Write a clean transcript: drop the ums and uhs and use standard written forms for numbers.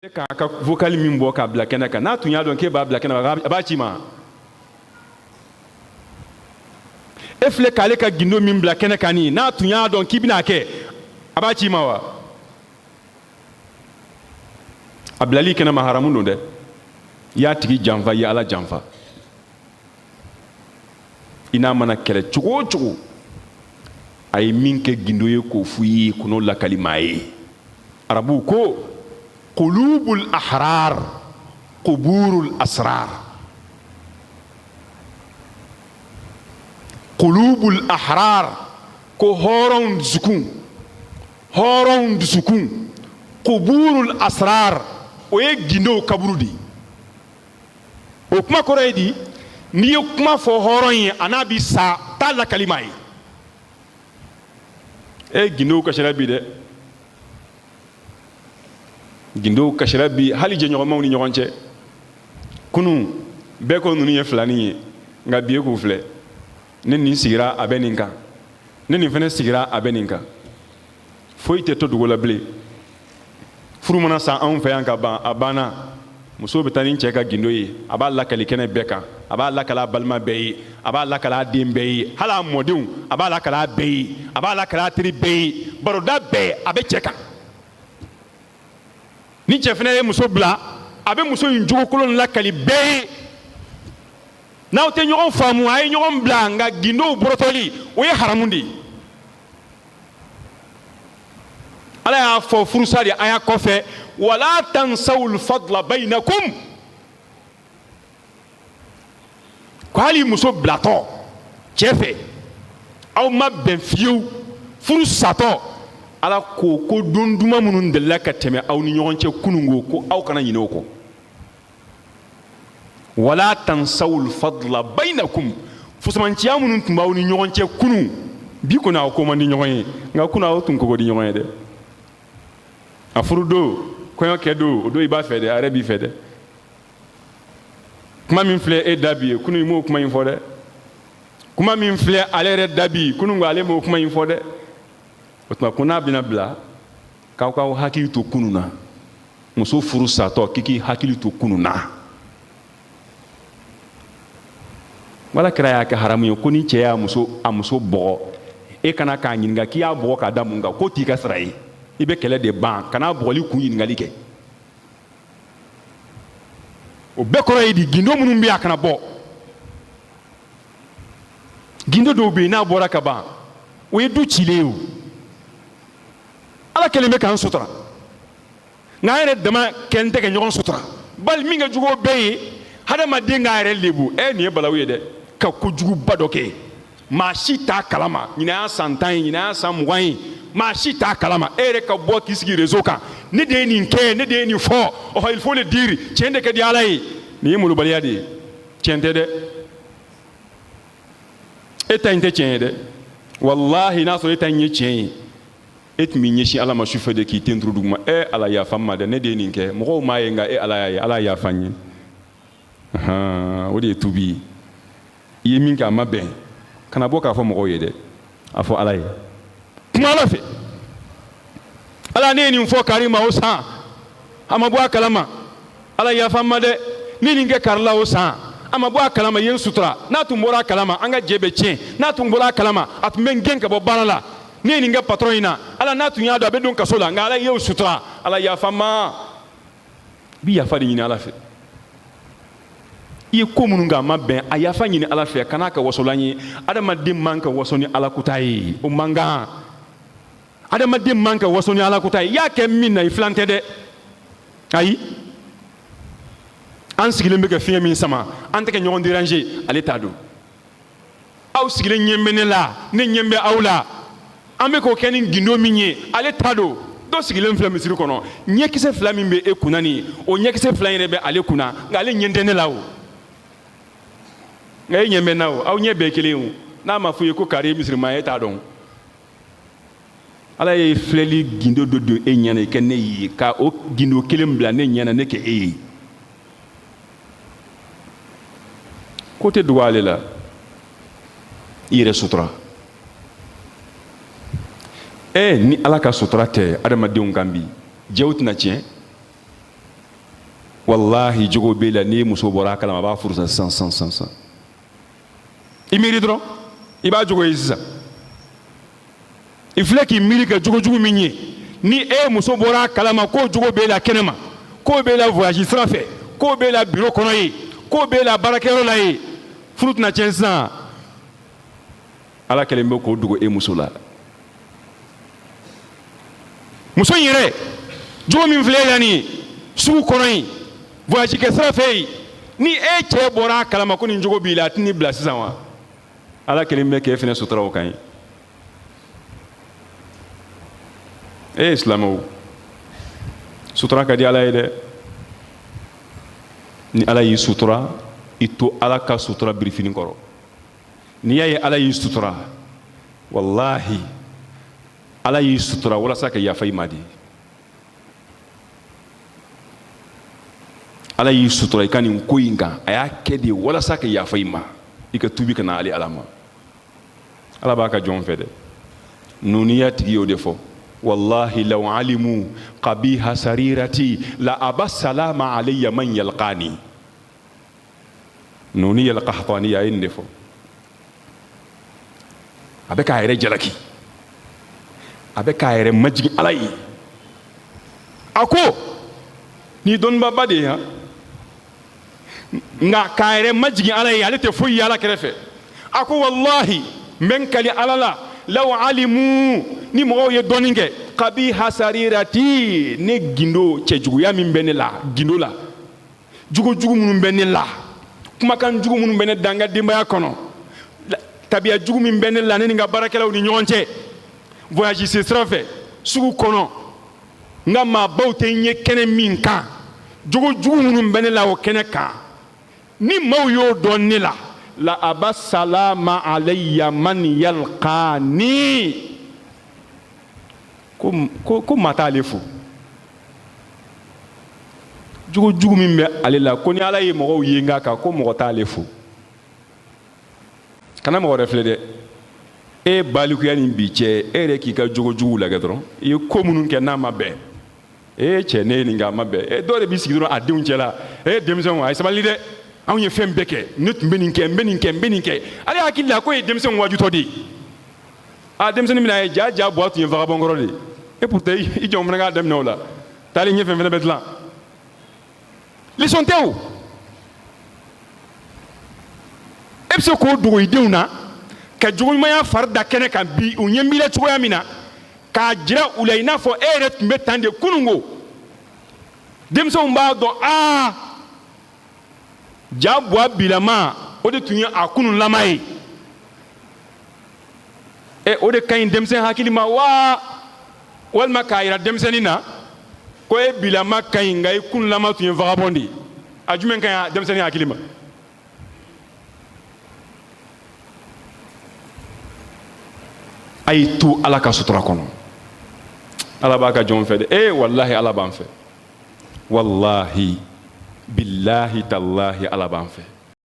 K'a ka vocal min bɔ k'a bila kɛnɛ kan, n'a tun y'a dɔn k'e b'a bila kɛnɛ kan, a b'a ci ma. E filɛ k'ale ka gindo min bila kɛnɛ kan nin, n'a tun y'a dɔn k'i bɛna a kɛ, a b'a ci ma wa? A bilali kɛnɛ ma haramu don dɛ. I y'a tigi janfa, i ye Ala janfa. I n'a mana kɛlɛ cogo o cogo, a ye min kɛ gindo ye k'o f'u ye, kan'o lakali maa ye. Arabuw ko kulubul ahrar kuburul asrar. Kulubul ahrar ko hɔrɔnw dusukun, hɔrɔnw dusukun, kuburul asrar o ye gindow kaburu de ye. O kuma kɔrɔ ye di? N'i ye kuma fɔ hɔrɔn ye, a n'a bi sa, t'a lakali maa ye. E, gindow kasira bi dɛ, gindow kasira bi, hali jɛɲɔgɔnmaw ni ɲɔgɔn cɛ. Kunun bɛɛ ko ninnu ye filani ye, nka bi e k'u filɛ, ni nin sigira a bɛ nin kan, ni nin fana sigira a bɛ nin kan. Foyi tɛ to dogo la bilen. Furu mana sa anw fɛ yan ka ban, a banna. Muso bɛ taa ni cɛ ka gindo ye, a b'a lakali kɛnɛ bɛɛ kan, a b'a lakali a balima bɛɛ ye, a b'a lakali a den bɛɛ ye, hali a mɔdenw a b'a lakali a bɛɛ ye, a b'a lakali a teri bɛɛ ye, baroda bɛɛ a bɛ cɛ kan. Ni cɛ fana ye muso bila, a bɛ muso in jogokolon lakali bɛɛ ye. N'aw tɛ ɲɔgɔn faamu, a ye ɲɔgɔn bila, nka gindow bɔrɔtɔli, o ye haramu de ye. Ala y'a fɔ furusa de aya kɔfɛ, wala tansawul fadla bayinakum, ko hali muso bilatɔ cɛ fɛ, aw ma bɛn fiyewu, furu satɔ, Ala ko ko don duman minnu delila ka tɛmɛ aw ni ɲɔgɔn cɛ kununko, ko aw kana ɲinɛ o kɔ. Wala tansawul fadla bayinakum, fusamanciya minnu tun b'aw ni ɲɔgɔn cɛ kunun, bi kɔni aw ko man di ɲɔgɔn ye, nka kunun aw tun ko ka di ɲɔgɔn ye dɛ. A furu don, kɔɲɔ kɛ don, o don i b'a fɛ dɛ, a yɛrɛ b'i fɛ dɛ. Kuma min filɛ e da bi ye, kunun i m'o kuma in fɔ dɛ. Kuma min filɛ ale yɛrɛ da bi, kunun ko ale m'o kuma in fɔ dɛ. O tuma ko n'a bɛna bila, k'aw k'aw hakili to kunun na. Muso furu satɔ, k'i k'i hakili to kunun na. Wala kira y'a kɛ haramu ye ko ni cɛ y'a muso a muso bugɔ, e kana k'a ɲininka k'i y'a bugɔ k'a da mun kan, k'o t'i ka sara ye. I bɛ kɛlɛ de ban, kana bugɔli kun ɲininkali kɛ. O bɛɛ kɔrɔ ye di? Gindo minnu bɛ yen, a kana bɔ. Gindo dɔw bɛ yen, n'a bɔra ka ban, o ye du cilen ye. O Ala kɛlen bɛ k'an sutura, nka an yɛrɛ dama kɛlen tɛ ka ɲɔgɔn sutura. Bali min ka jugu o bɛɛ ye, hadamaden k'a yɛrɛ lebu. Ɛ, nin ye balawu ye dɛ, ka kojuguba dɔ kɛ, maa si t'a kalama. Ɲinan y'a san 10 ye, ɲinan y'a san 20 ye, maa si t'a kalama. E yɛrɛ ka bɔ k'i sigi réseau kan, ne de ye nin kɛ, ne de ye nin fɔ, ɔhɔ, il faut le dire, tiɲɛ de ka di Ala ye. Nin ye molobaliya de ye, tiɲɛ tɛ dɛ. E ta in tɛ tiɲɛ ye dɛ. Walahi, n'a sɔrɔ e ta in ye tiɲɛ ye, e tun b'i ɲɛsin Ala ma sufɛ de, k'i ten turu duguma. E Ala, yafa n ma dɛ, ne de ye nin kɛ, mɔgɔw m'a ye, nka e Ala y'a ye, Ala yafa n ye. O de ye tubi ye. I ye min kɛ, a ma bɛn, kana bɔ k'a fɔ mɔgɔw ye dɛ, a fɔ Ala ye, kuma Ala fɛ. Ala, ne ye nin fɔ kari ma o san, a ma bɔ a kalama, Ala yafa n ma dɛ. Ne nin kɛ kari la o san, a ma bɔ a kalama, i ye n sutura. N'a tun bɔra a kalama, an ka jɛ bɛ tiɲɛ. N'a tun bɔra a kalama, a tun bɛ n gɛn ka bɔ baara la. Ne ye nin kɛ patron in na, Ala, n'a tun y'a dɔn, a bɛ don kaso la, nka Ala y'o sutura, Ala yafa n ma. I bɛ yafa de ɲini Ala fɛ. I ye ko minnu kɛ, a ma bɛn, a yafa ɲini Ala fɛ. Kan'a kɛ wasolan ye. Adamaden man ka waso ni Ala kuta ye, o man kan. Adamaden man ka waso ni Ala kuta ye. I y'a kɛ min na, i filan tɛ dɛ. Ayi, an sigilen bɛ ka fiɲɛ min sama, an tɛ ka ɲɔgɔn déranger, ale t'a dɔn. Aw sigilen ɲɛ bɛ ne la, ne ɲɛ bɛ aw la, an bɛ k'o kɛ ni gindo min ye, ale t'a dɔn. Dɔ sigilen filɛ misiri kɔnɔ, ɲɛkisɛ fila min bɛ e kunna nin, o ɲɛkisɛ fila yɛrɛ bɛ ale kunna, nka ale ɲɛ tɛ ne la o, nka e ɲɛ bɛ n na o. Aw ɲɛ bɛɛ kelen o. N'a ma fɔ i ye ko kari ye misirima ye, e t'a dɔn. Ala ye filɛli gindo dɔ don e ɲɛ na, i kɛ ne ye, ka o gindo kelen bila ne ɲɛ na, ne kɛ e ye. Ko tɛ dogo ale la. I yɛrɛ sutura. Ni Ala ka sutura tɛ adamadenw kan bi, jɛw tɛna tiɲɛ. Walahi, jogo b'e la, n'i muso bɔra a kalama, a b'a furu sa sisan sisan sisan sisan. I miiri dɔrɔn, i b'a jogo ye sisan. I filɛ k'i miiri ka jogo jugu min ye, ni e muso bɔra a kalama k'o jogo b'e la kɛnɛma, k'o b'e la voyage sira fɛ, k'o b'e la bureau kɔnɔ yen, k'o b'e la baarakɛyɔrɔ la yen, furu tɛna tiɲɛ sisan. Ala kɛlen bɛ k'o dogo e muso la. Muso in yɛrɛ, jogo min filɛ e la nin ye sugu kɔnɔ yen, voyage kɛ sira fɛ yen, ni e cɛ bɔra a kalama ko nin jogo b'i la, a tɛn'i bila sisan wa? Ala kɛlen bɛ k'e fɛnɛ sutura o kan ye. E ye silamɛw, sutura ka di Ala ye dɛ. Ni Ala y'i sutura, i to Ala ka sutura birifini kɔrɔ. N'i y'a ye Ala y'i sutura, walahi, Ala y'i sutura walasa ka yafa i ma de. Ala y'i sutura i ka nin ko in kan, a y'a kɛ de walasa ka yafa i ma, i ka tubi ka na ale Ala ma. Ala b'a ka jɔn fɛ dɛ. Nuniya tigi y'o de fɔ: wallahi law alimu qabiha sarirati la aba salama alayya man yalqani. Nuniya alqahtaniya a ye nin de fɔ. A bɛ k'a yɛrɛ jalaki, a bɛ k'a yɛrɛ majigin Ala ye. A ko nin dɔnnibaba de ye han, nka k'a yɛrɛ majigin Ala ye, ale tɛ foyi ye Ala kɛrɛfɛ. A ko walahi, n bɛ n kali Ala la, law alimu, ni mɔgɔw ye dɔnni kɛ, qabiha sarirati, ne gindo cɛjuguya min bɛ ne la, gindo la jogo jugu minnu bɛ ne la, kumakan jugu minnu bɛ ne da n ka denbaya kɔnɔ, tabiya jugu min bɛ ne la ne ni n ka baarakɛlaw ni ɲɔgɔn cɛ, voyage sen sira fɛ, sugu kɔnɔ, n ka maabaw tɛ n ye kɛnɛ min kan, jogo jugu minnu bɛ ne la o kɛnɛ kan, ni maaw y'o dɔn ne la, la aba salama alayya man yalqani, ko ko ko maa t'ale fo. Jogo jugu min bɛ ale la, ko ni Ala ye mɔgɔw ye n k'a kan, ko mɔgɔ t'ale fo. Kana mɔgɔ wɛrɛ filɛ dɛ. E balikuya ni bi cɛ, e yɛrɛ k'i ka jogo jugu lajɛ dɔrɔn. I ye ko minnu kɛ n'a ma bɛn e cɛ, ne ye nin kɛ, a ma bɛn e. Dɔw de b'i sigi dɔrɔn a denw cɛ la: e denmisɛnw, a ye sabali dɛ, anw ye fɛn bɛɛ kɛ, ne tun bɛ nin kɛ, n bɛ nin kɛ, n bɛ nin kɛ. Ale hakili la k'o ye denmisɛnw wajutɔ de ye. A denmisɛnnin bɛna ye ja ja buwa tun ye vagabond kɔrɔ de ye. Et pourtant i jɔn fana k'a daminɛ o la, taalen ɲɛfɛ fana bɛ dilan. Leçon tɛ o. E bɛ se k'o dogo i denw na, ka jogoɲumanya fari da kɛnɛ kan bi, u ɲɛ b'i la cogoya min na, k'a jira u la i n'a fɔ e yɛrɛ tun bɛ tan de kununko. Denmisɛnw b'a dɔn, aa, ja buwa bilama, o de tun ye a kununlama ye. Ɛ, o de ka ɲi denmisɛn hakili ma wa? Walima k'a yira denmisɛnnin na ko e bilama ka ɲi, nka i kununlama tun ye vagabond de ye, a jumɛn ka ɲi denmisɛnnin hakili ma? A y'i to Ala ka sutura kɔnɔ. Ala b'a ka jɔn fɛ dɛ. Ee, walahi, Ala b'an fɛ. Walahi, bilahi, talahi, Ala b'an fɛ.